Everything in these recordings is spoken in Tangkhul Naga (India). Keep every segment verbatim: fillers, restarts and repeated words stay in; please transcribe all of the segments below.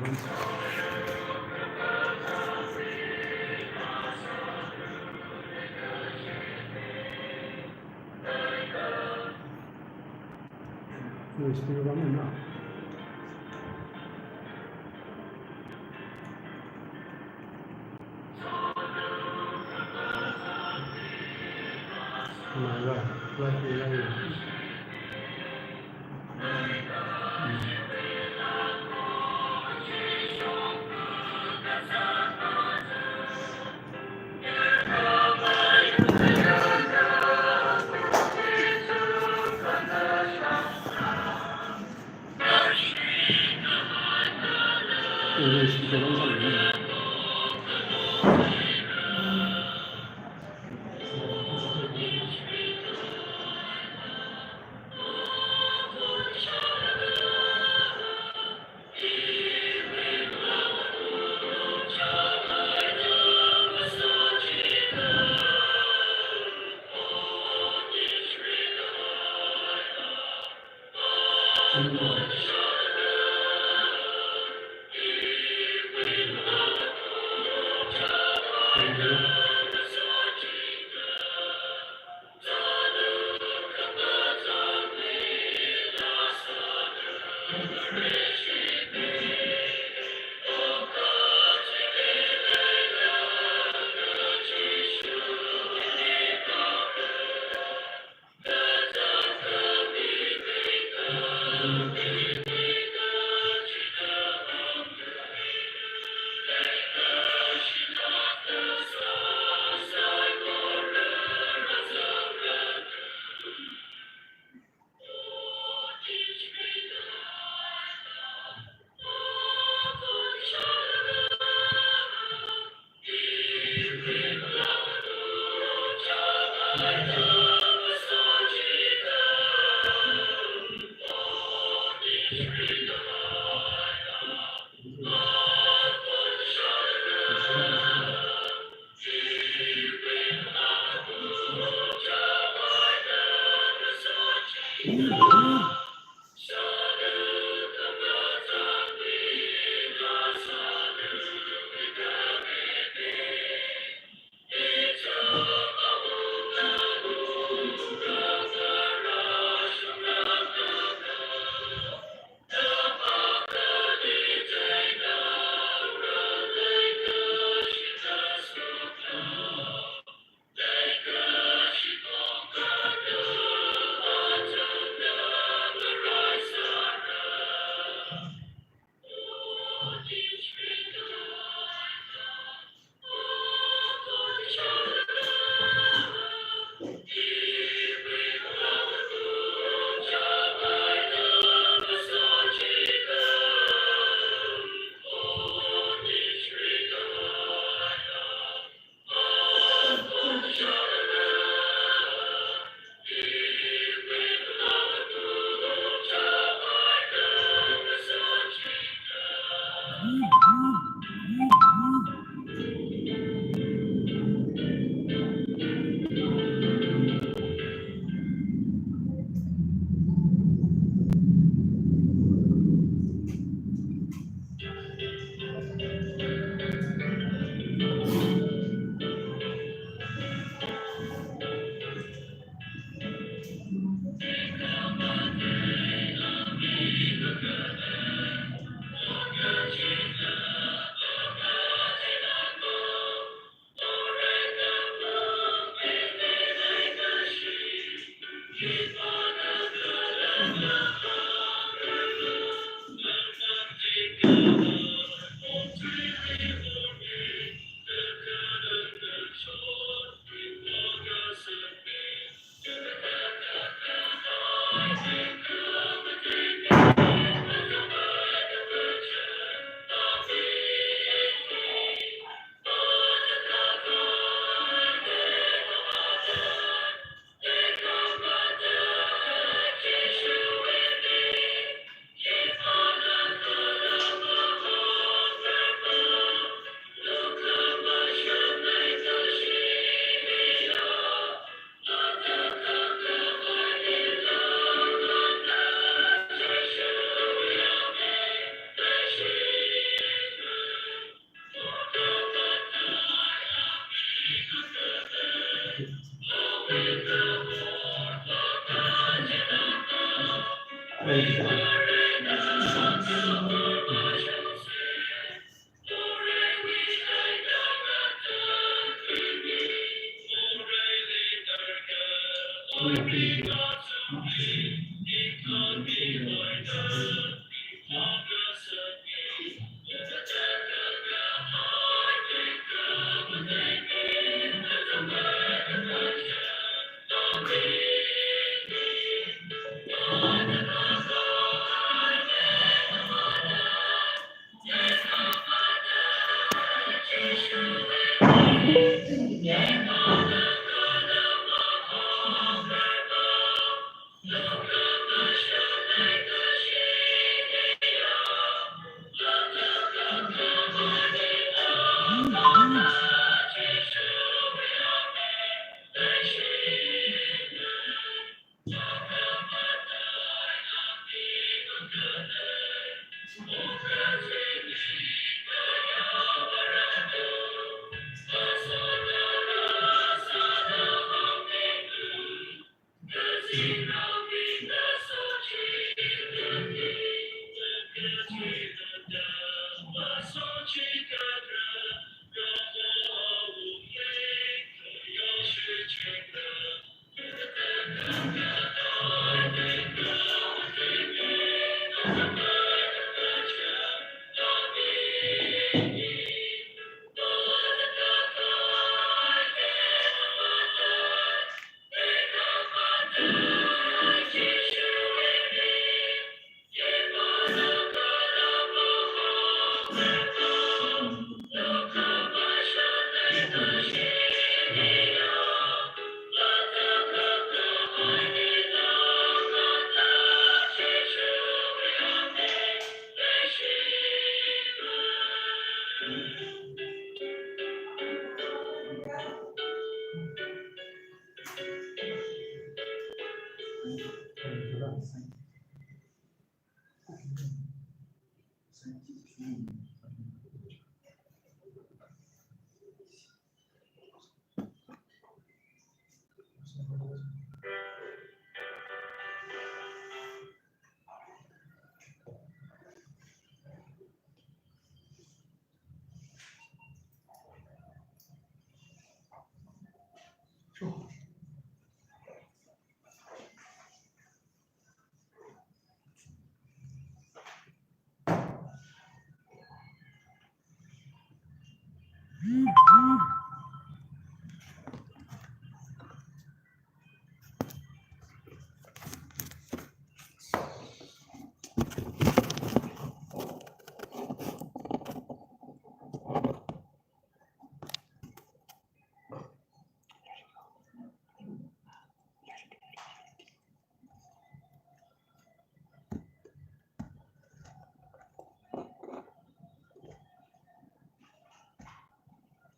Who is still running now? Am I right? Right, right, right.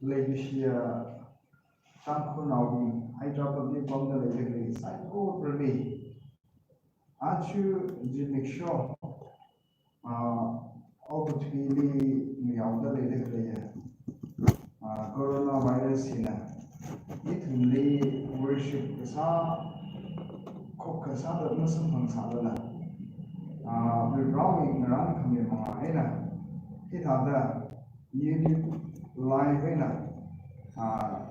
Leikashiya Tangkhulnaobing, Hyderabad li pamda leida khalei saikorali, aja zimiksho, ah, okathuili miyaoda leida khaleiya, ah, coronavirus hina ithumli worship kasā, khokha sāda masamphang sālala, ah, Varivarāwui ngarān khami manga eina hithāda unit life eina, ah,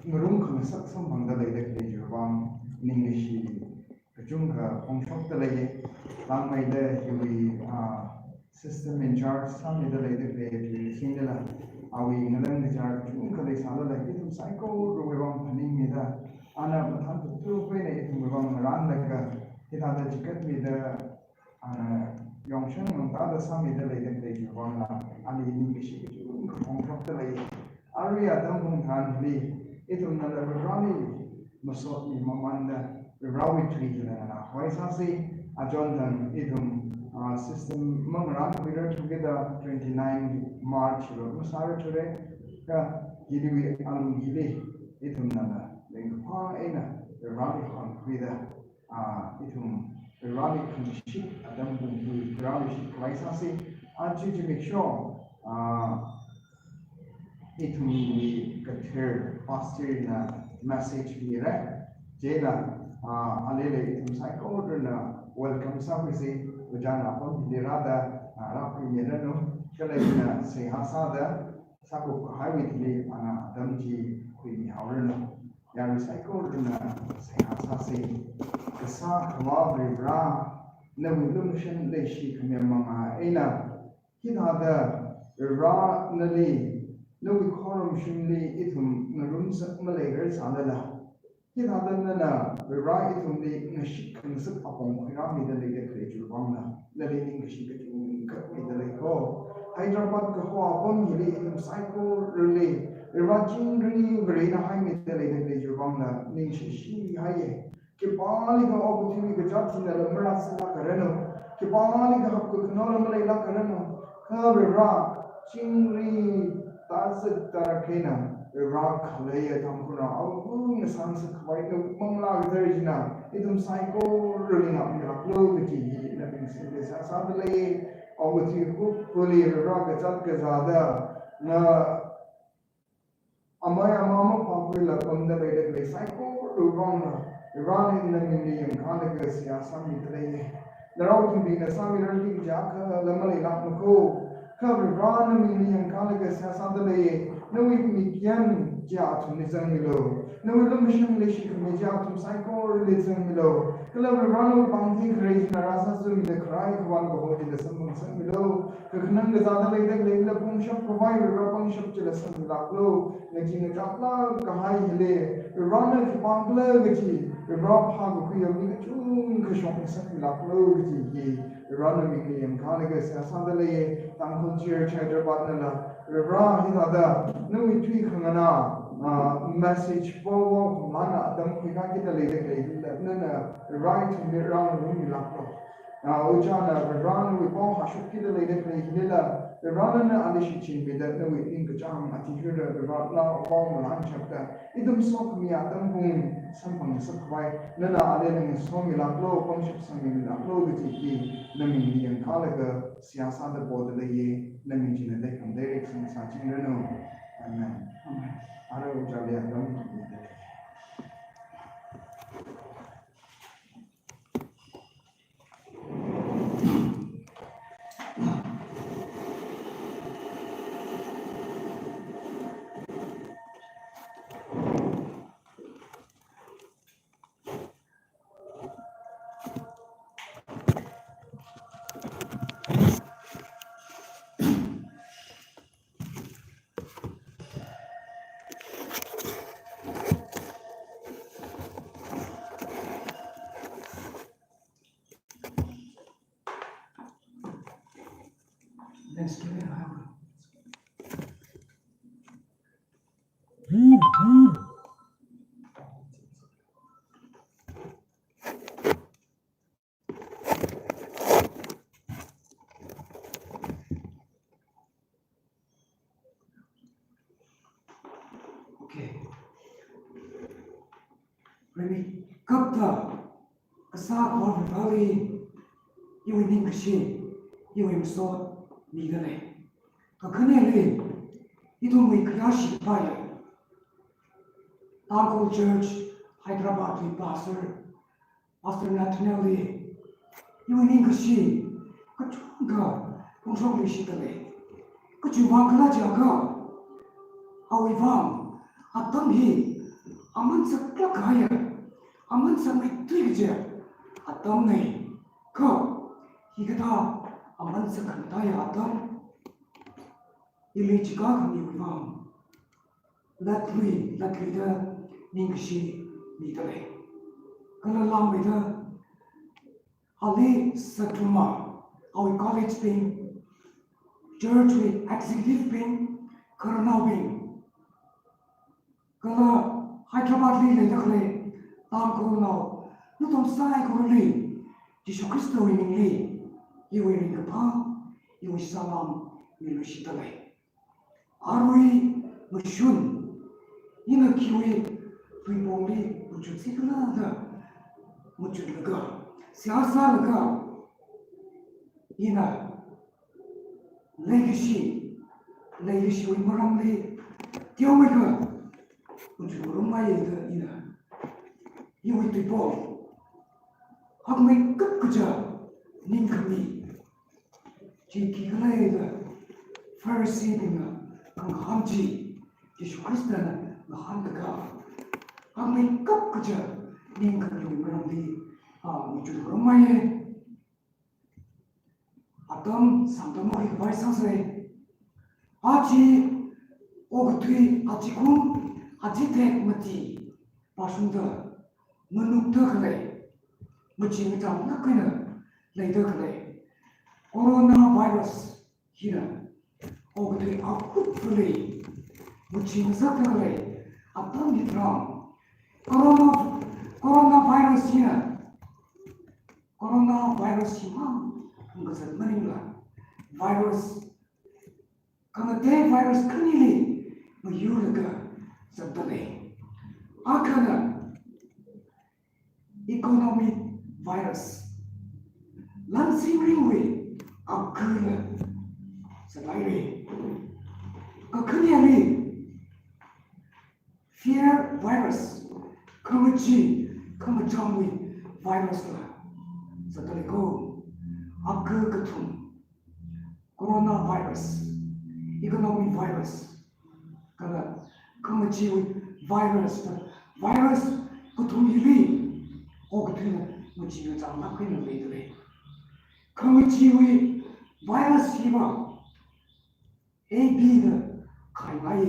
ngarumkhangasak samphangda leida khalei chiwui vang ningkashi kachungkha phongshokda leiya. Langmeida hiwui, ah, system in charge sāmida leida khalei Tui Singdala, awui ngalāng kachar kachungkha leisālala, ithum saikorawui vang phaningmida, ana mathān kathup eina ithumwui vang ngarānlaga, hithāda chikatmida, ana yongshang yongtāda sāmida leida khalei chiwui vangla, ali ningkashi kachungkha phongshokda lei. Arui atam pung tharan hili, ithumnala Varivarāli masotmi mamānda, Varivarāwui tui hina nganākhavai sāsa. Achon thang ithum, ah, system mangarānkhuirarthukida twenty-nine March lo masārarthure. Kha hiliwui alung hili ithumnala ringkaphā eina Varivarāli hāngkhuida, ah, ithum Varivarāli khangashit atam pung hi Varivarāli shitkhavai sāsa. Aja zimiksho, ah, ithumwui kathar pastor na message mira. Chieina, ah, alila ithum saikorana welcome sākhuisa, ojāna apam hili rāda, ah, rākhuimiranu, kala ina seihā sāda, sākhup kahaiwui thili ana atam chi khuimihaoranu. Yarui saikorana seihā sāsa. Kasā Akhava Varivara, nawui lumashan leishi khami manga eina, hithāda Varivara nali, nawui khorumshimli ithum ngarumsak maleirar sālala, hithāda nana Varivara ithumli ngashit khangasak apong khuirāmida leida khalei chiwui vangla, nali ningkashi kachungkha mida leiko. Hyderabad kaho apam hili ithum saikorali Varivara chingri Varena haimida leida khalei chiwui vangla ningshishihaiya. Khipālikha okathuiwui kazāt hinala marāsālākranu. Khipālikha hapkakhanaola maleilākranu. Kha Varivara chingri tāzat tārak eina, Varivara khaleiya Tangkhulnao awunga sāngasak khavai nawui manglā kazar china ithum saikorali ngākmilāklu kaji hi nabing singda seihā sādalei. Okathui kupkali Varivara kazāt kazāda na amai ama mapākhuila pamda leida khalei saikorawui vangla, Varivara nali yangkālaga seihā sāmidalei. Narao athumbingna sāmirarki kaja khala maleilākmako. Kha Varivara nali yangkālaga seihā sādalei. Nawui mikyan chiya athumli zangmilu. Nawui lumashan leishi khami chiya athum saikorali zangmilu. Kala Varivara nawui pāngthei kharei china rāsāzumida kharai khavān kaho chila samphangngasakmilu. Kakhanang kazāda leida khaleila pangshap khavai Varivara pangshap chila sangmilāklu. Ngachee ngachaklāk kahai hili Varivara na khipākhala kaji, Varivara phākakhuiya mi kachungkha shokngasakmilāklu kaji hi Varivara nali yangkālaga seihā sādalei. Tangkhul Church Hyderabad nala Varivara hithāda nawui tui khanganā, ah, message power khamlana atam khuikākida leida khaleila nana Varivara ithumli rāngarummilāklu. Ah, ojāna Varivara nawui pao hāshapkida leida khalei hilila, Varivara nana ali shichinmida nawui ningkachāng athishurda Varivara nao pao malanchapda ithum sokhami atam pung samphangngasak khavai nana alila ngasomilāklu, pangshap sangmilāklu kaji hi namingli yangkālaga seihā sāda podalei. Naming china leikam direct sāchingranu. Amen. Amen. Ara ojāli atam mida lei. Next, can I have Okay. Remi, kapta, Kasā Akhava Vareli, iwui ningkashi, iwui masot midalei. Kakhaneli, ithumwui khayāshi paiya, Tangkhul Church Hyderabad li Pastor, Pastor Nathaniel li, iwui ningkashi kachungkha phongshokluishidalei. Kachi vang khala jiakha, awui vang atam hi aman saklāk kahaiya, aman sakmeithui kaji atamna. Kha hikathā aman sakmeithuiya atam hili chikakhamiwui vang latlui, latluida ningkashi midalei. Kala langmeida ali satruma, awui colleagues bing, church wui executive bing, khararnaobing, kala Hyderabad li leida khalei Tangkhulnao, nathum saikorali Jishu Khristawui mingli iwui ringkaphā, iwui salam miluishidalei. Arui mashun, ina khiwui tuipongli machut sikhala da machutlaga, seihā sālaga, ina leikashi, leikashiwui maramli teomeikha machut ngarumngai da ina iwui tuipong hakmeikap kaja ningkhami chi khikhala da Phariseebingna khangahān chi, Jishu Khristana ngahānkakā hakmeikap kaja ningkhamiwui maramli, a, machuk ngarumhaiya. Atam samtam mahi khavai sāsa. Aja okathui, aja kum, aja tekmati pāshungda manukda khalei, maching machāng ngaklāk eina leida khalei coronavirus hina okathui akhupvali maching ngasakda khalei atam hitharan, corona, coronavirus hina, coronavirus himang hāngkazat maningla, virus khangatei virus khanili mayurlaga zatdalei. Akhana economic virus, lansin ringwui akhala zathaira. Kakhaneli fear virus, khangachee khamachāngwui virus la zatdalei ko. Akha kathum coronavirus, economic virus, kala khangacheewui virus da, virus kathum hili okathuina maching machāng ngaklāk eina leidalei. Khangacheewui virus hiva A B da khaingai.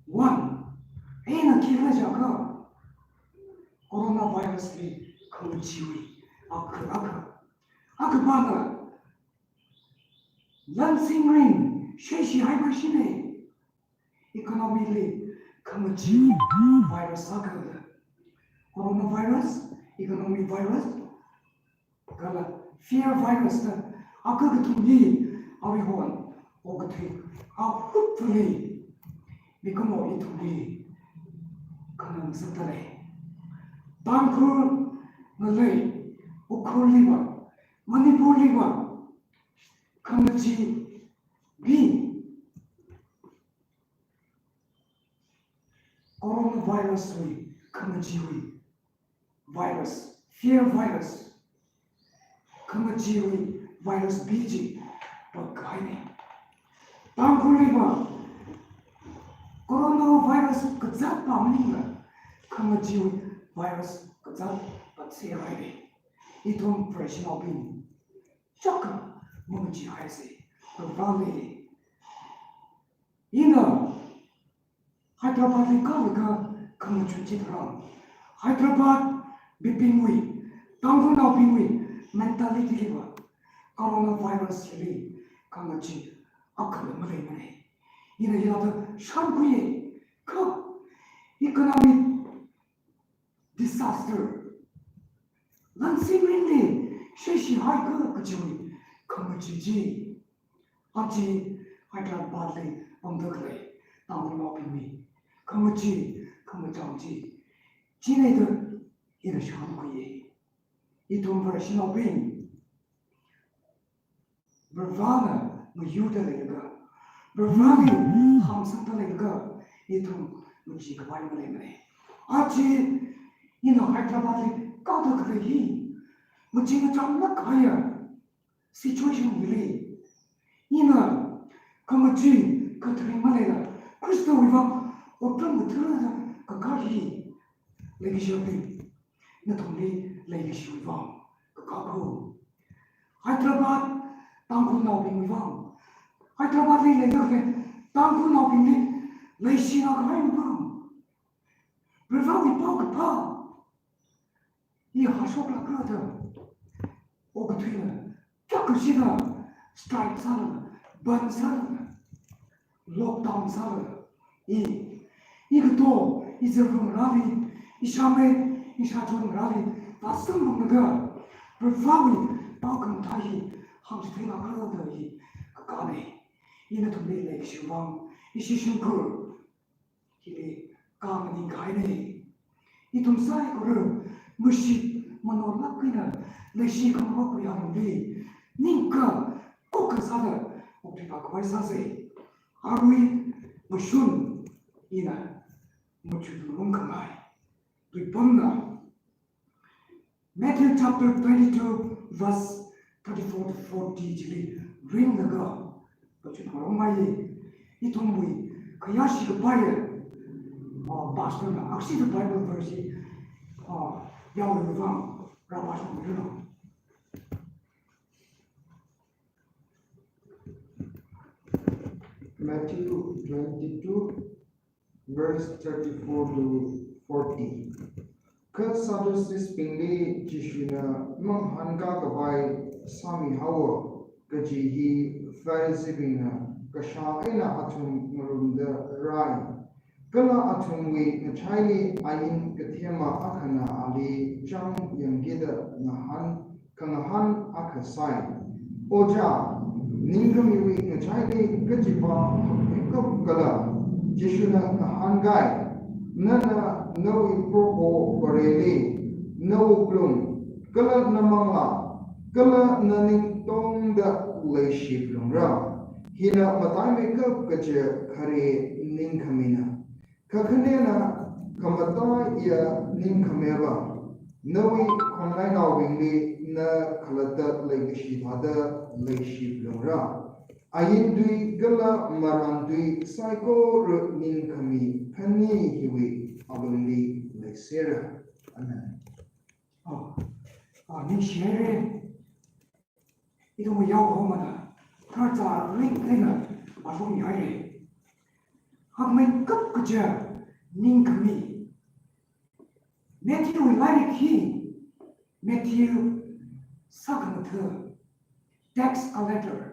One, A na khikhala jiakha coronavirus li khangacheewui akha, akha, akhapana lansin ring sheishi haipaishi ne. Economy li khangachee virus akha, coronavirus, economy virus, kala fear virus da akha kathum hi awui hon okathui akhupvali mikumo ithumli khanang ngasakdalei. Tangkhul ngalei Ukhrulliva, Manipurliva khangacheebing, coronavirus wui khangacheewui virus, fear virus, khangacheewui virus B chi pākahai ne. Tangkhulliva coronavirus kazāt pā maningla, khangacheewui virus kazāt pā sāhai ne. Ithum Vareshinaobing chaka mangachee haisa. Kavāli ina Hyderabad li kālaga khangachee chitharan, Hyderabad mibingwui, Tangkhulnaobingwui mentality liva coronavirus hili khangachee akhala maleimana. Ina hithāda shānkhuiya, kha economic disaster, lansin ringli sheishi haikhala kajiwui khangachee chi, aja Hyderabad li pamda khalei Tangkhulnaobingwui khangachee khamachāng chi, china da ina shānkhuiya. Ithum Vareshinaobing, Varivarana mayurda leilaga, Varivarali hāngsangda leilaga, ithum machee khavai maleimana. Aja ina Hyderabad li kāda khalei hi maching machāng ngakhaiya situation hili, ina khangachee kharing maleila Khristawui vang otram kathara kakā hi, leikashibing, nathumli leikashiwui vang kakā ko. Hyderabad Tangkhulnaobingwui vang, Hyderabad li leida khalei Tangkhulnaobingli leishina kahaiwui vang, Varivarawui paokaphā hi hāshoklākra da okathuina kayākha shida strike sālaga, bandh sālaga, lockdown sālaga, i, i kato, i zarvāngarāli, i shāmei, i shāchonngarāli vāsangphanglaga, Varivarawui pao khamathā hi hāngchitheingaikhala da hi kakāna. Ina nathumli leikashiwui vang, ishi shimkhur hili kha maningkahaina. Ithum saikora mashit manorlāk eina leishi khangarokwui alungli ningkha kukha sāda okthuipā khavai sāsa. Arui mashun ina machuk ngarumkhangai, tuipamna Matthew chapter twenty-two, verse thirty-four to forty chili ringlaga, kachun kharong mai, ithumwui khayāshi kapaiya, ah, pastor na, aksi the Bible verse, ah, yaoda vang, rāpāshunglu. Matthew twenty-two, verse thirty-four to forty. Kha Sadduceesbingli Jishuna mangahānkā khavai sāmihaowa kaji hi Phariseebingna kashā eina athum ngarumda rāi. Kala athumwui ngachaili ain kathema akhana ali chang yangkida ngahān, khangahān akha sāi. Ojā, ningkhamiwui ngachaili kachiva phapmeikap khala? Jishuna ngahānkai, nana nawui Proho Vareli nawuklung, kala namanglā, kala naning tongda leishiphalungra. Hina mataimeikap kaja khare ningkhamina. Kakhanena khamataiya ningkhameva, nawui khongnainaobingli na khalatta leikashi thāda leishiphalungra. Ain tui kala marān tui saikora ningkhami khani hiwui alungli leisera. Amen. Oh, ah, ningshihaira. Ithumwui yaokahomana, tharchār ringringna pāshungmihaira. Phapmeikap kaja ningkhami. Matthewwui lairik hi, Matthew sākhamathā, tax collector.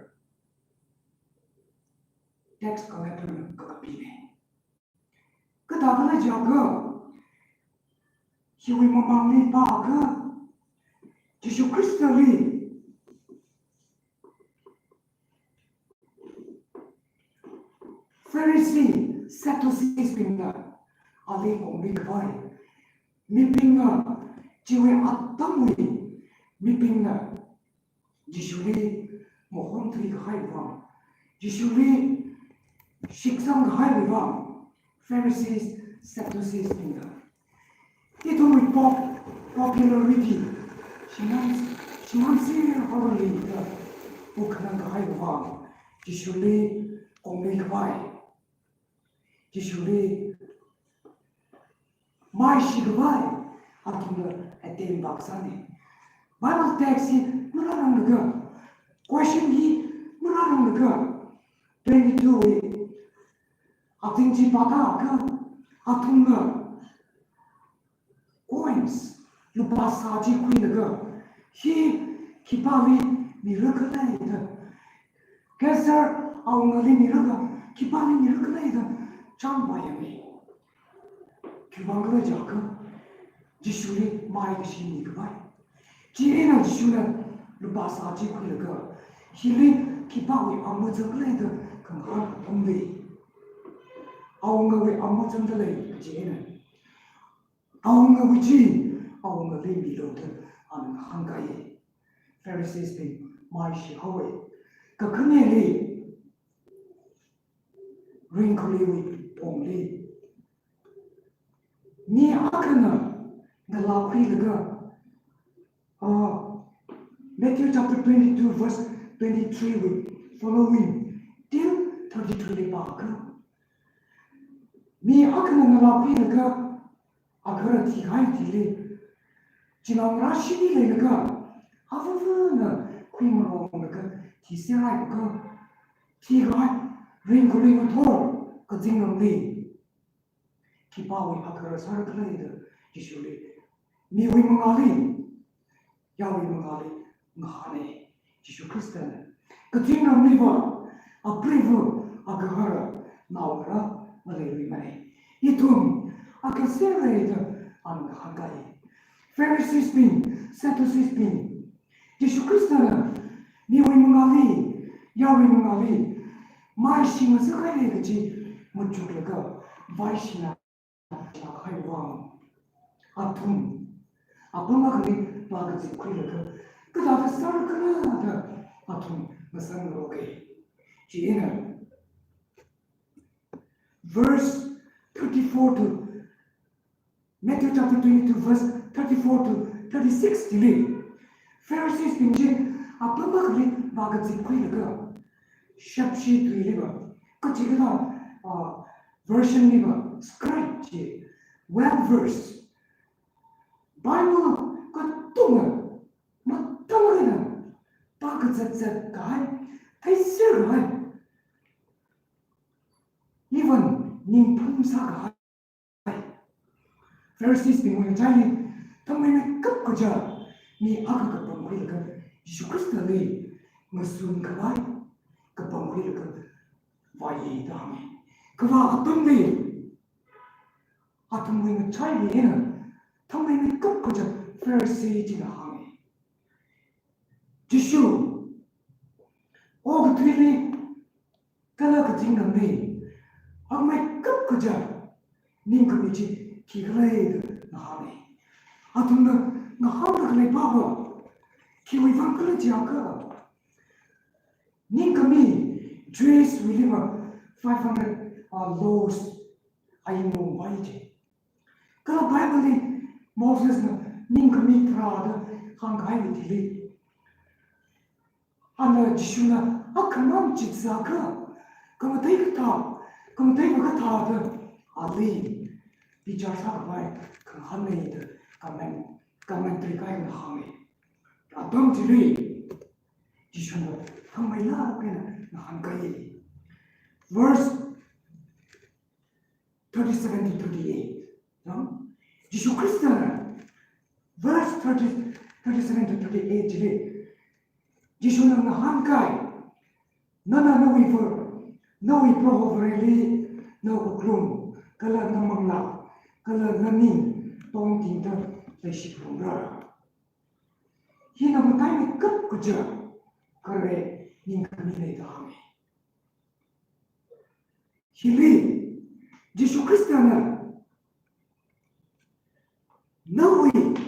Tax collector na kakapina. Kathāda khala jiakha, hiwui mamangli pākha, Jishu Khristali Pharisee, Sadduceesbingna ali pongmi khavai mibingna, chiwui atamwui mibingna Jishuli mahon thuikahaiwui vang, Jishuli shitsang kahaiwui vang, Pharisees, Sadduceesbingna. Ithumwui pop-, popularity, shimān, shimānserhaorali da pukhanang kahaiwui vang, Jishuli kongmi khavai, Jishuli maishi khavai athumna attempt vākasāna. Bible text hi marāranglaga, question hi marāranglaga, twenty-two wui ating chi pātākha, athumna coins, lupā sā chi khuilaga, hi khipāli mira khala da, Caesar awungali mira kha, khipāli mira khala da, chāng vāyāmi. Khiwuivang khala jiakha, Jishuli maikashi mi khavai. Chieina Jishuna lupā sā chi khuilaga, hili khipāwui amazang khala da khangahān apamli, awungawui amazangda lei kaji eina, awungawui chi awungali milu da ana ngahānkai. Phariseesbing maishi haowa. Kakhaneli, ringkhaluiwui pongli, mi akhana ngalā khuilaga, ah, Matthew chapter twenty-two, verse twenty-three wui following till thirty-three li pākha, mi akhana ngalā khuilaga agahara thikahai thili, chinaongarā shini leilaga, avāvana khuimaronglaga thiserhaikha, thikahai ringkhalui ngathor kazingramli khipāwui agahara sāra khala da Jishuli, miwui mangāli, yaowui mangāli ngahāna. Jishu Khristana kazingramliva, apreivā agahara naongarā maleiluimana. Ithum agahara sera da ana ngahānkai. Phariseesbing, Sadduceesbing, Jishu Khristana miwui mangāli, yaowui mangāli maishi ngasakhaira kaji machuklaga, vaishina kahaiwui vang, athum apam akhali pākazip khuilaga, kathāda sāra khala da athum masangngaroka. Chieina, verse thirty-four to, Matthew chapter twenty-two, verse thirty-four to thirty-six chili, Pharisees bing chi apam akhali vākazip khuilaga, shepshi tuiliva, kachikala, ah, version liva, scribe chi, well versed, Bible katonga, mathālāk eina pākazat zat kahai, theiser kahai, even ningphung sākahai Pharisees bingwui ngachaili, thangmeimei kap kaja mi akha kapam khuilaga, Jishu Khristali ngasun khavai kapam khuilaga vāya da hānga. Kavā atamli, athumwui ngachaili eina, thangmeimei kap kaja Pharisee china hānga. Jishu, okathuili kala kazingramli, akhamei kap kaja ningkhami chi khikhala da ngahāna. Athumna ngahānda khalei pava, khiwui vang khala jiakha, ningkhami Jews wuiliva five hundred, uh, laws ainung vai chi. Kala Bible li Mosesna ningkhami tharāda hāngkahaiwui thili, ana Jishuna akhamang chitsākha, khangatei kathā, khangatei kathāda ali bichar sākhavai khangahānna da comment, commentary kahaina hānga. Atam chili Jishuna thangmeilāk eina ngahānkai. Verse thirty-seven to thirty-eight. No? Jishu Khristana, verse thirty, thirty-seven to thirty-eight chili, Jishuna ngahānkai, nana nawui Vare, nawui Proho Vareli nawuklung, kala namanglā, kala naning tongtingda leishiphalungra. Hina mataimei kap kaja khare ningkhamina da hānga. Hili, Jishu Khristana, nawui,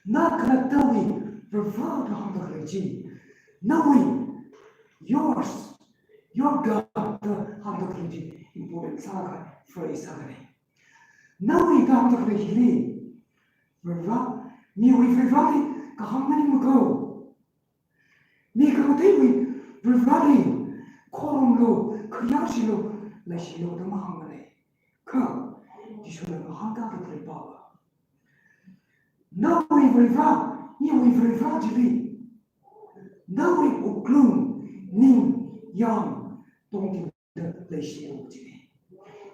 na khalattawui Vare da hāngda khalei chi, nawui, yours, your God da hāngda khalei chi important sākahai phrase akhana. Nawui da hāngda khalei hili, Vare, miwui Vareli kahāng maningmana ko. Mi khangateiwui Vareli khorumlu, khayāshilu, leishilu da mahāngmana. Kha, Jishuna ngahānda khalei pava, nawui Vare, iwui Vare chili, nawui wuklung, ning, yāng tongting da leishilu jina.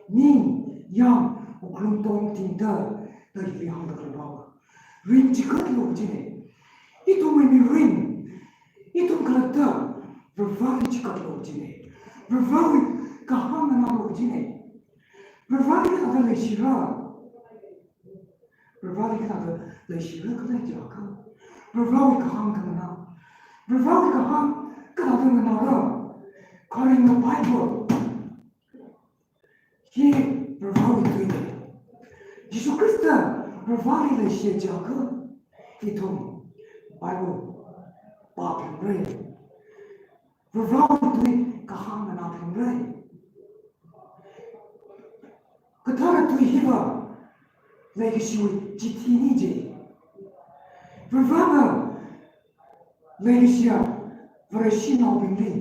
Ning, yāng, wuklung tongtingda da hili hāngda khalei pava, ring chikatlu jina. Ithumwui mirin, ithum khalatta Vareli chikatlu jina. Varewui kahāng nganālu jina. Vareli kathāda leishira? Vareli kathāda leishira khala jiakha, Varewui kahāng khanganā. Varewui kahāng kathāda nganāra? Kharinga Bible hi Varewui tuina. Jishu Khrista Vareli leishiya jiakha, ithum Bible pāphalungra. Varewui tui kahāng nganāphalungra. Kathara tui hiva leikashiwui chithina ji. Varena leikashiya vareshinaobingli,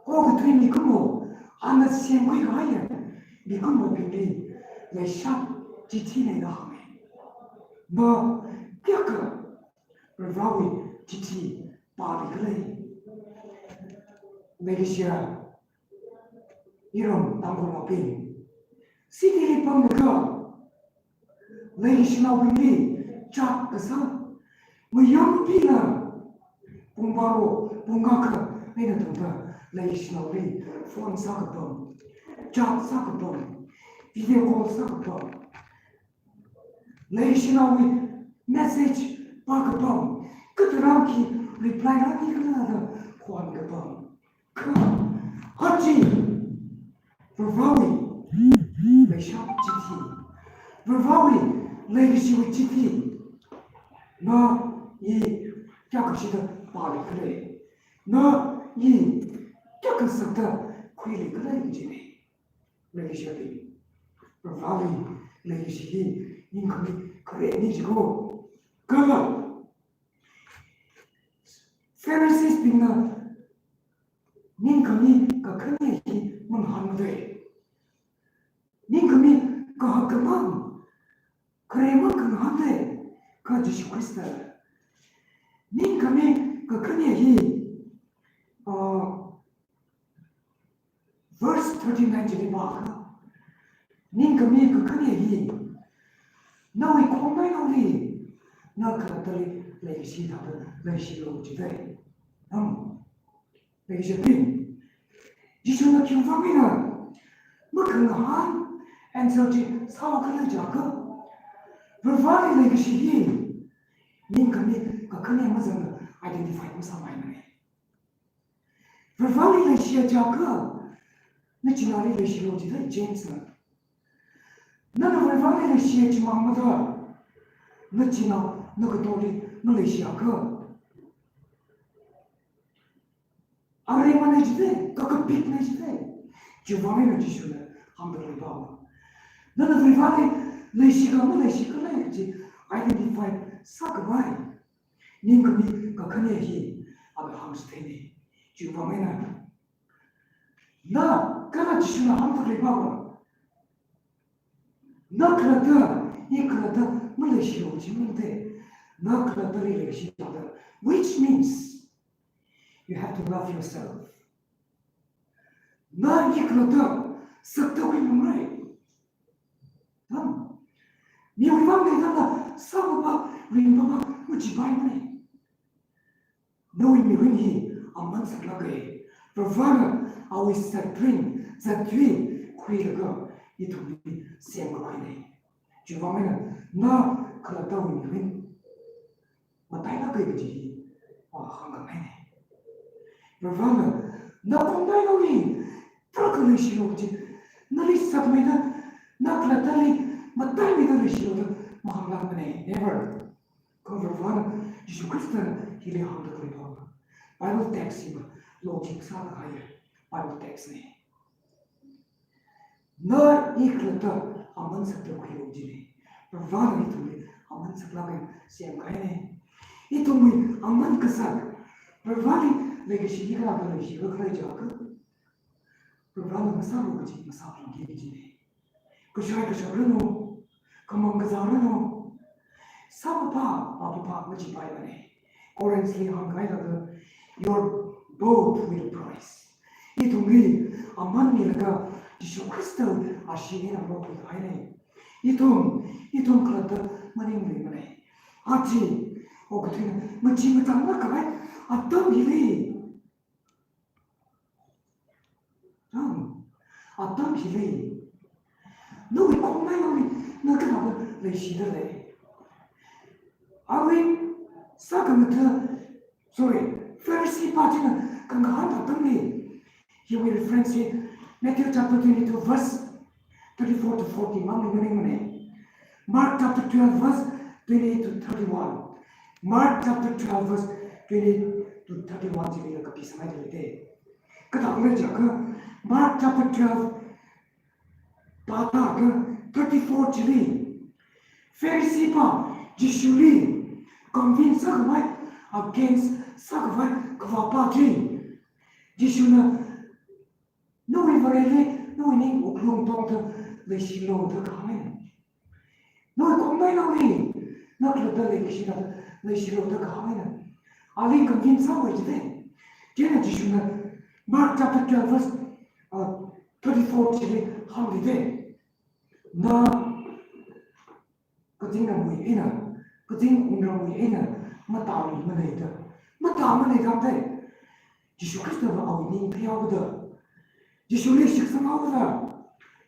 okathui mikumo, ana semkhui kahaiya mikumobingli leishat chithina da hānga. Ma, kayākha Varewui chithi pālikhala? Leikashiya iram Tangkhulnaobing, city li pamlaga leikashinaobingli chāk kasā, mayarnabingna pung baro, pung akha eina tangda leikashinaoli phone sākapam, chāk sākapam, video call sākapam, leishinaowui message pākapam, katharan khi reply rāmikhala da khon kapam. Kha aja Varewui leishat chithi, Varewui leikashiwui chithi, na i kayākha shida pālikhala, na i kayākha sakda khuilikhala jina. Leikashibing, Vareli leikashi hi ningkhami kharena jiko. Kala Pharisees bingna ningkhami kakhane hi mangahānmada. Ningkhami kahak khamang, khare mang kangahānda, kha Jishu Khrista. Ningkhami kakhane hi, uh, verse thirty-nine chili pākha, ningkhami kakhane hi, nawui khongnainaoli, na khalattali leikashi thāda leishilu jida. Am, leikashibing, Jishuna khiwuivang eina makangahān answer chi sāvākhala jiakha, Varivarali leikashi hi ningkhami kakhane mazangda identify masāpaimana. Varivarali leishiya jiakha, nachinaoli leishilu jida Jamesna. Nana Varivarali leishiya chimang mada, nachinao, nagatāli maleishiakha, aremana jida, kakapikna jida. Chiwuivang eina Jishuna hāngda khaleiva, nana Varivarali leishikhala maleishikhala chi identify sākhavai ningkhami kakhane hi ana hāngchitheina. Chiwuivang eina, na, kala Jishuna hāngda khaleiva, na khalatta, i khalatta maleishilu jimangda, na khalattali leikashi thāda, which means you have to love yourself. Na i khalatta sakda khuingarumra. Tam, miwui vang leida na sāpapa, ringpapa machipaimana. Nawui mirin hi aman saklāka. Varivarana awui zatrin, zattui khuilaga ithumli semkhavai na. Chiwuivang eina na khalattawui mirin matailāka kaji hi, ah, hāngkhangaina. Varivarana na khongnainaoli tarākha leishilu kaji, nali sakmeida, na khalattali mataimeida leishilu da mahānglākmana. Never. Kha Varivarana, Jishu Khristana hili hāngda khaleiva, Bible text hiva logic sāda haiya, Bible text na. Na i khalatta aman sakda khuilu jina. Varivarana ithumli aman saklāk eina semkahaina. Ithumwui aman kasak, Varivarali leikashi hi kala kala leishikhala jiakha, Varivarana masālu kaji masāphalungki kajina. Kashai kashak ranu, khamang kazā ranu, sāpapa, pāpapa machipaimana. Corinthli hāngkahai thāda, you're bought with a price. Ithumli aman milaga Jishu Khristawui ashee eina lopkhuikahaina. Ithum, ithum khalatta maningluimana. Aja okathuina maching machāng ngarākahai atam hili, atam, atam hili nawui khongnainaoli na kathāda leishida lei? Arui sākhangatha, sorry, Pharisee pā china khangahān atamli, hiwui reference hi Matthew chapter twenty-two verse thirty-four to forty mang maningmana. Mark chapter twelve verse twenty-eight to thirty-one. Mark chapter twelve verse twenty-eight to thirty-one chili kapisanghaida leida. Kathāda lei jiakha, Mark chapter twelve pāda kha thirty-four chili, Pharisee pā Jishuli convince sākhavai, against sākhavai kavā pā chi, Jishuna nawui Vareli nawui ning wuklung tongda leishilu da kahānga. Nawui khongnainaoli na khalatta leikashi thāda leishilu da kahānga. Ali convince sāhaowa jida. Chieina Jishuna Mark chapter twelve verse, uh, thirty-four chili hāngda lei. Na kazingramwui eina, kazing wungramwui eina matāmana da. Matāmana da. Jishu Khristava awui ning theihaoda, Jishuli shitsanghaoda,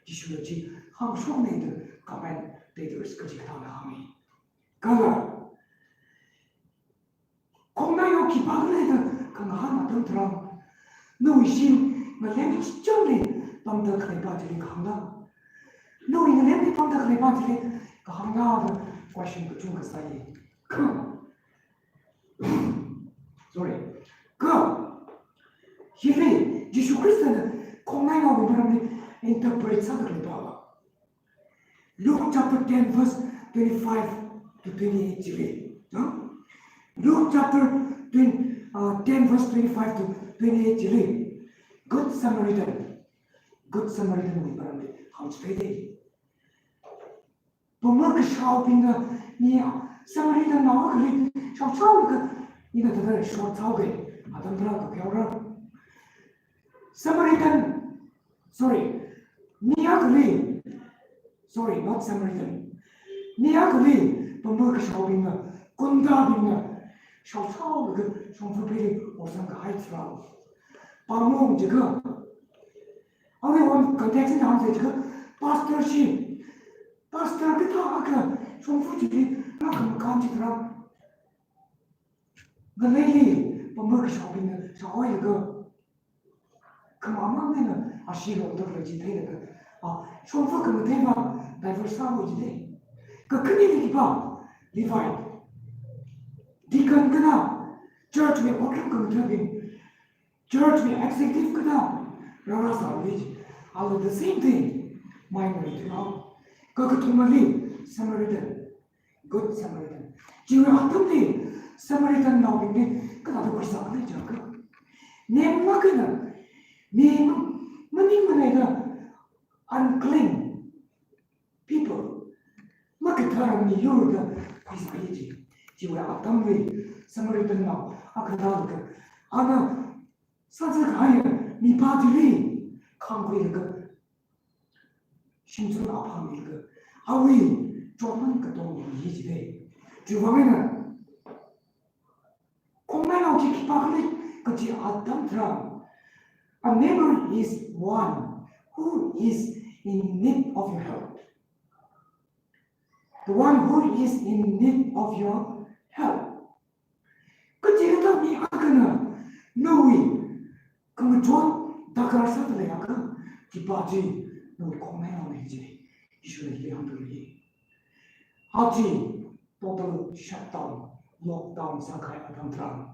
Jishuna chi hāngshokna da, command letters kaji kathāna hānga. Kala khongnainao khipākhala da khangahān atam tharan, nawui shim ngalem chili pamda khalei pā chili kahāngla? Nawui ngalemli pamda khalei pā chili kahāngla da question kachungkha sāya. Kha, sorry. Kha hili Jishu Khristana khongnainaowui maramli interpret sāda khalei pā, Luke chapter ten verse twenty-five to twenty-eight chili, Huh? Luke chapter twenty, uh, ten verse twenty-five to twenty-eight chili, Good Samaritan. Good Samaritan wui maramli hāngchitheidei. Pamar kashaobingna mi Samaritan nao akhali shaoshaolaga, ina thāda short sāoke, atam tarākha khaora. Samaritan, sorry, mi akhali, sorry, not Samaritan. Mi akhali pamar kashaobingna, gundabingna shaoshaolaga shongfa pheili orsang kahai tharan, pāngong jiakha, aruihon context eina hāngsa jiakha, pastor chi, pastor kathā akha shongfa chili rākhamakān chitharan, ngaleili pamar kashaobingna shaoilaga, khamamang eina ashee longda khalei chi theilaga, ah, shongfa khamathei vang divert sāhaowa jidei. Kakhaneli khipā, Levite. Deacon kathā, church wui program khamathābing, church wui executive kathā, rārāsālui ji. Ala the same thing, minority nao. Kakathumali, Samaritan. Good Samaritan. Chiwui atamli Samaritan naobingli kathāda khuisā khala jiakha, nengmak eina, mi ma-, maningmaleida unclean people, makathara miyurda khuisāya ji. Chiwui atamli Samaritan nao akha rālaga, ana sāzā kahaiya mipā chili khāngkhuilaga, shimzun aphā milaga, awui chotman katong miya jidei. Chiwui vang eina, khongnainao chi khipākhala kaji atam tharan, a neighbor is one who is in need of your help. The one who is in need of your help. Kachikathā mi akhana nawui khamachon darkar sāda leiakha, chipā chi nawui khongnainaona jidei, Jishuna hili hāngda lei. Aja total shutdown, lockdown sākahai atam tharan,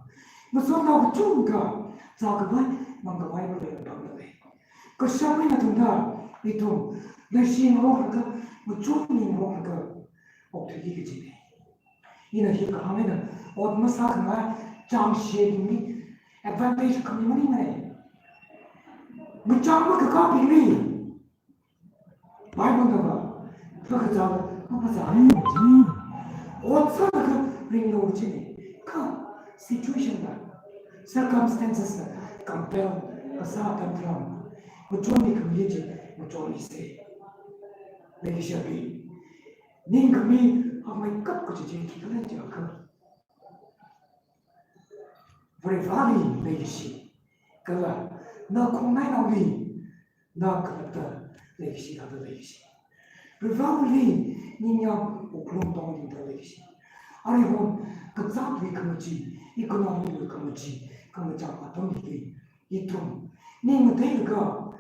ngasotnao kachungkha zākhavai mangkhavai malei atamna lei. Kashap eina tangda ithum leishingaroklaga, machonmingaroklaga okthuiki kajinei. Ina hi kahāng eina, ot masākhangai changshebingli advantage khami maningmana. Machang makakābingli Bible nava, phākazā, maphāzā. Ot sālaga ringlu jina. Kha situation na, circumstances na compel kasā atam tharan, machonmi khami chi machonmisa. Leikashibing, ningkhami akhamei kap kaji chi khikhala jiakha, Varivarāli leikashi, kala na khongnainaoli na khalatta leikashi, thāda leikashi. Varivarāli ningyāng wuklung tongdingda leikashi. Aruihon kazātwui khamachi, economy wui khamachi, khamachang atam hili ithum ning ngateilaga,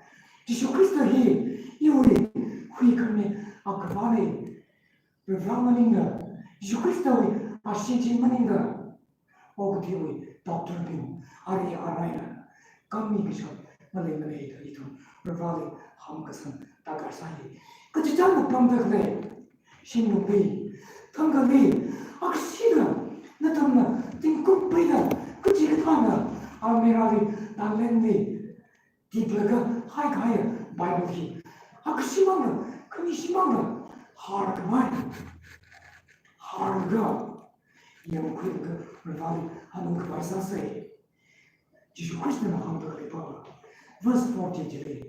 Jishu Khrista hi iwui huikhami Akhavāna, Varivarā maningla, Jishu Khristawui ashee chi maningla, okathuiwui doctor bing, ari araina khami kashap maleimana da ithum Varivarāli hamkasang darkar sāya. Kachichāna pamda khalei shimlungli, thangkhali, akashida nathumna tingkum peida, kachikathāna almirahli, talentli, tiplaga haikahai Bible hi, akashimangla, khanishimangla, harkhavai, harlaga, yangkhuilaga, Varivarāli hanungkhavai sāsa. Jishu Khristana hāngda khalei pa. Verse forty chili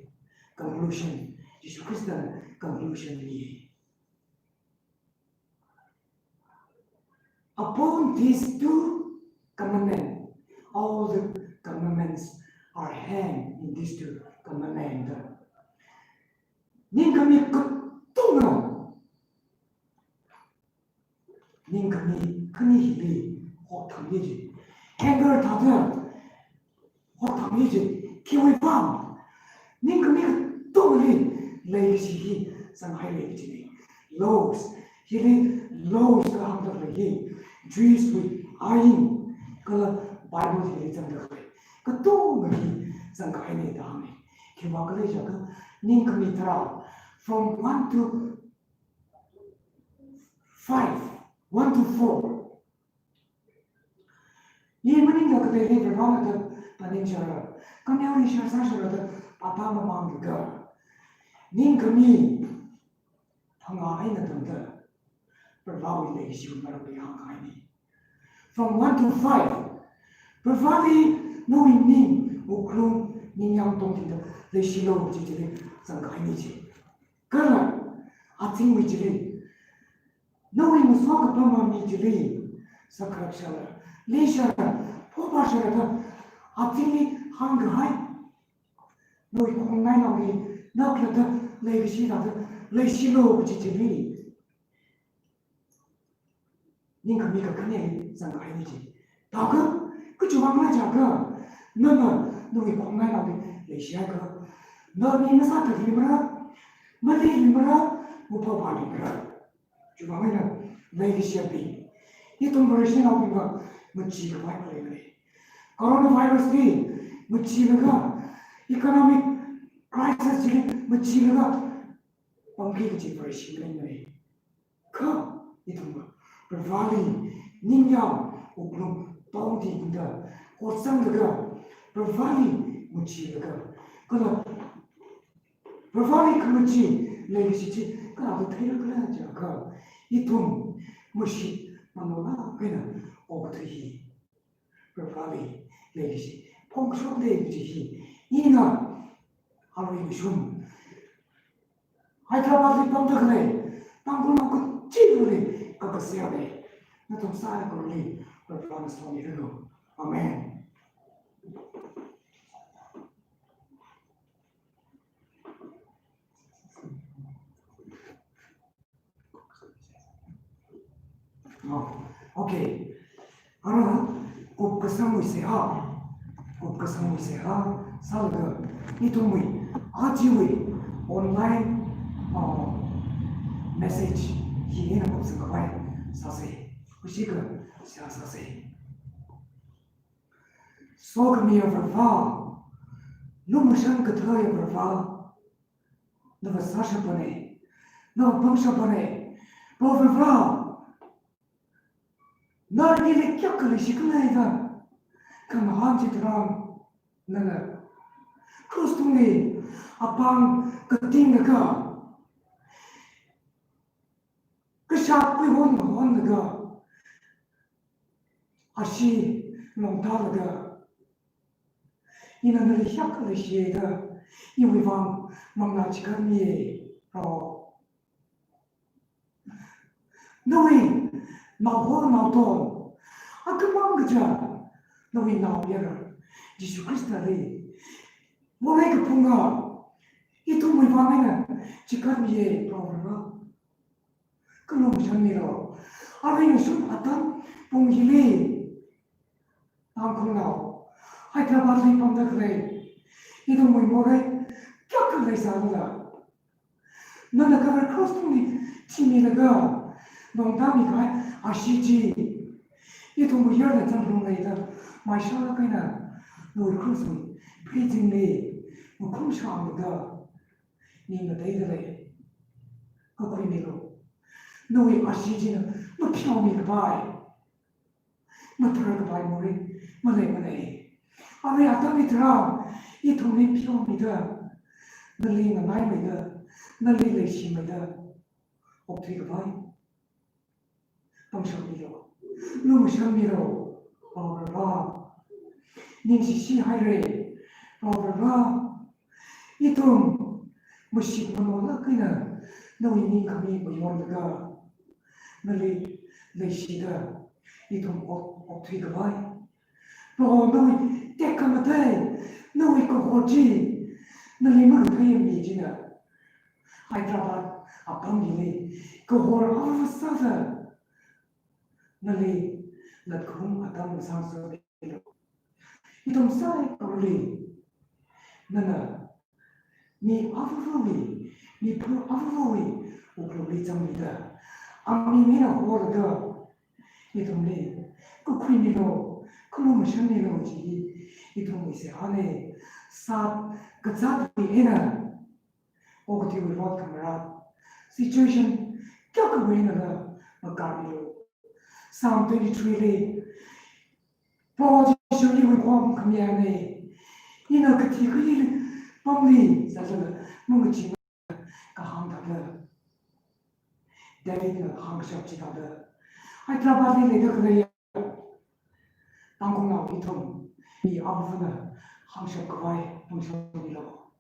conclusion, Jishu Khristana conclusion mi. Upon these two commandments, all the commandments are hanged in these two commandments. Ningkhami katonga, ningkhami khani hili hokthangya ji. Hanger thāda hokthangya ji. Khiwui vang? Ningkhami katongali leikashi hi zanghai leikashi ni. Laws, hili laws da hāngda khalei hi Jews wui ain, kala Bible hili zangda khalei katonga hi zangkahaina da hānga. Khiwui vang khala jiakha, ningkhami tharā, from one to five, one to four. Sākhangathaili Varivarāli da pāningshara, khameoli shāsāshara da pāpā mamanglaga, ningkhami phangā eina tangda Varivarāwui leikashiwui maramli hāngkahaina. From one to five, Varivarāli nawui ning, wuklung, ningyāng tongtingda leishilu kaji chili zangkahaina ji. Kala azingwui chili, nawui masot kapam mi chili sākharākshāla, leishāla, phopāshāla da azingli hāngkahai, nawui khongnainaoli naklada leikashi thāda leishilu kaji chili ningkhami kakhane zangkahaina ji. Thākha, kachivang la jiakha, nana nawui khongnainaoli leishiakha, na mi masāthatluimara, maleiluimara, maphopāluimara. Chivang eina leikashiyabing, ithum Vareshinaobingva machikhavai maleimana. Coronavirus li machilaga, economic crisis chili machilaga pamki kaji Vareshi maleimana. Kha ithumva Varivarāli ningyāng wuklung tongtingda, hotsanglaga, Varivarāli machilaga, kala Varivarāli khamachi leikashi chi kala theilāk khala jiakha, ithum mashit manolāk eina okathui hi Varivarāli leikashi phongshokle kaji hi ina arui kashung Hyderabad li pamda khalei Tangkhulnao kachivali kakaseoli, nathum saikorali Varivarāna somiranu. Amen. Oh, okay. Ara, kupkasangwui seihā, kupkasangwui seihā sālaga, ithumwui, ajawui online, uh, message hi ina kupsangkhavai sāsa. Khuishika seihā sāsa. Sokhamiya Varivarā, lumashan kathāya Varivarā, nava sāshapane, nava pangshapane, Proho Varivarā, nali ili kayākha leishikhala da khangahān chitharan, nana cross tungli apāng katinglaga, kashak khuihon honlaga, ashee longtālaga, ina nali kayākha leishiya da, iwui vang manglā chikatmiya, Proho. Nawui naoho naoton, akhamang kaja, nawui naoyara Jishu Khristali morei kaphunga ithumwui vang eina chikatmiya, Proho Varivarā. Khalumashanmilu. Arui kashung atam pung hili, Tangkhulnao Hyderabad li pamda khalei ithumwui morei kayākha leisālala, nana Calvary Cross tungli thimilaga longtāmikahai ashee chi, ithumwui yarda zangrumleida maishalāk eina nawui cross wui pheizinli makhumshanglaga, ning ngateida lei. Kakhuimilu. Nawui ashee china mapheomikhavai, matharkhavai morei maleimana. Arui atam hitharan ithumli pheomida, nali nganaimeida, nali leishimeida okthuikhavai pangshapmilu, lumashanmilu, Proho Varivarā. Ningshishihaira, Proho Varivarā. Ithum mashit manolāk eina nawui ningkhami mayonlaga, nali leishida ithum ok, okthuikhavai, Proho, nawui tekhamatei, nawui kahor chi, nali makatheiya mi china Hyderabad apam hili kahor ava sāda, nali latkhaung atam sāsāmilu. Ithum saikorali nana mi avāvawui, mipā avāvawui wuklungli zangmida, aming eina horda, ithumli kakhuimilu, khalumashanmilu chi ithumwui seihāna. Sat kazatwui eina okathuiwui rot khamarā, situation kayākhawui einala makārmilu. Psalm twenty-three li, Proho Jishu iwui khong khamiya ne. Ina kathi kali pamli sāsāla mungaching kahāng thāda. Davidna hāngshap chithāda. Hyderabadli leida khaleiya Tangkhulnao ithum, mi avāvana hāngshap khavai pangshap milo.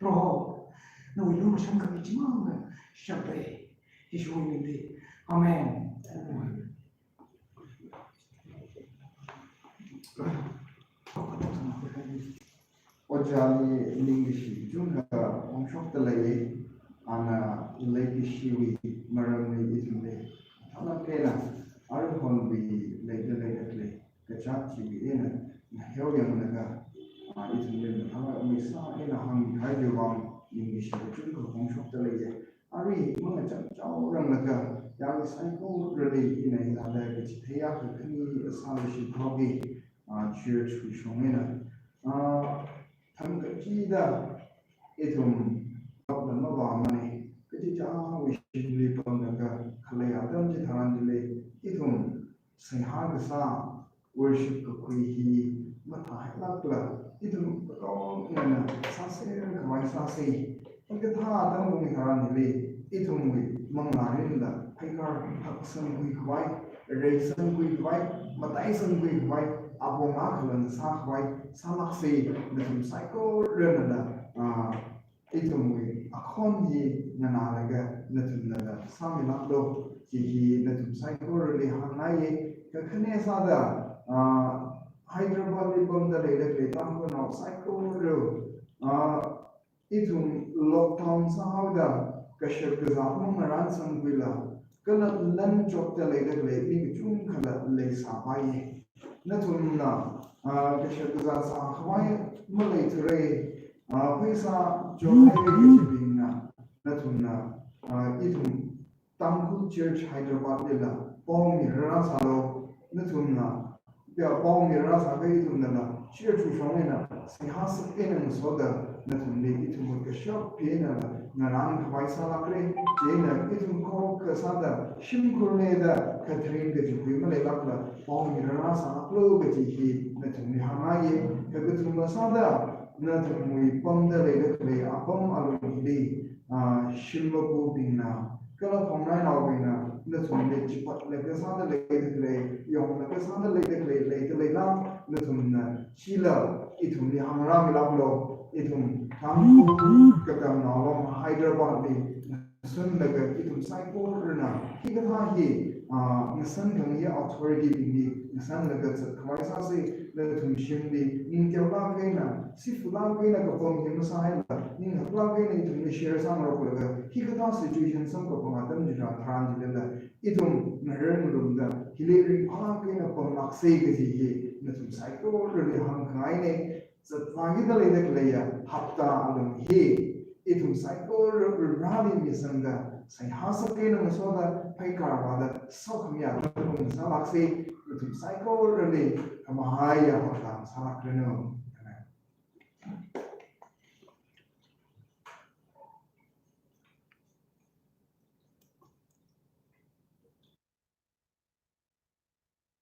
Proho, nawui lukhamashan khami chimangna shapra. Jishuwui mingli. Amen. Ojāli ningkashi kachungkha phongshokda lei, ana leikashiwui maramli ithumli thālāk eina, aruihonwui leida leida khalei kachāt chiwui eina ngaheoyanglaga, a, ithumli mathālāk eina hāngkahai chiwui vang ningkashi kachungkha phongshokda lei. Arui mangacham chaoranglaga, yarui saikorali ina hithāda kachitheiya kakhane sālashi thaoki, a, church wui shong eina, a, thangkachida ithum kapda mavāmane, kachichāwui shimli pamlaga khalei atam chitharan chili, ithum seihā kasā, worship kakhui hi mathāhailākla, ithum katongana sāser khavai sāsa. Hikathā atam bung tharan hili, ithumwui manglā mirinla pheikar haksangkhui khavai, reisangkhui khavai, mataisangkhui khavai, apong akhalang sā khavai sālāksa. Nathum saikoranala, a, ithumwui akhon hi nganālaga nathumnala sāmilāklo, chi hi nathum saikorali hāngngaiya. Kakhane sāda, a, Hyderabadli pamda leida khalei Tangkhulnao saikora, a, ithum lockdown sāhaoda kashak kazā mangarānsangkhuila, kala lan chotda leida khalei mi kachungkhala leisāpaiya. Nathumna, a, kashak kazā sākhavai maleithura, a, pheisā chothaira kachibingna, nathumna, a, ithum Tangkhul Church Hyderabad lila paomi rāsālo, nathumna, ya, paomi rāsākha ithumnala church wui shong eina seihā sākhuina ngasoda nathumli ithumwui kashap pi einala ngarān khavai sālākra. Chieina ithum khokha sāda shimkhur mida khatharin kachikhui maleilākla paomi rāsālāklo kaji hi nathumli hāngngaiya. Kha kathuma sāda nathumwui pamda leida khalei apam alung hili, a, shim makubingna, kala phongnainaobingna, nathumli chipatlaga sāda leida khalei, yonglaga sāda leida khalei, leida leila, nathumna chila ithumli hāngrāmilāklo, ithum Tangkhul katamnao long Hyderabadli ngasunlaga ithum saikorana hikathā hi, a, ngasan khangayi authority bingli ngasanlaga zat khavai sāsa. Nathum shimli ningteolāk eina, sifulāk eina kapam hi masāhaila, ninghaklāk eina ithumli share sāngaroklaga, hikathā situation samkaphang atam chitharan tharan chilila, ithum ngarar ngarumda hili ringphālāk eina pamlāksa kaji hi nathum saikorali hāngkhangaina. Zatvākida leida khaleiya hapta alung hi ithum saikora Vareli misangda seihā sākhuina ngasoda pheikar vāda sokhamiya atam sālāksa. Nathum saikorali khamahaiya hapta sālākranu. Amen.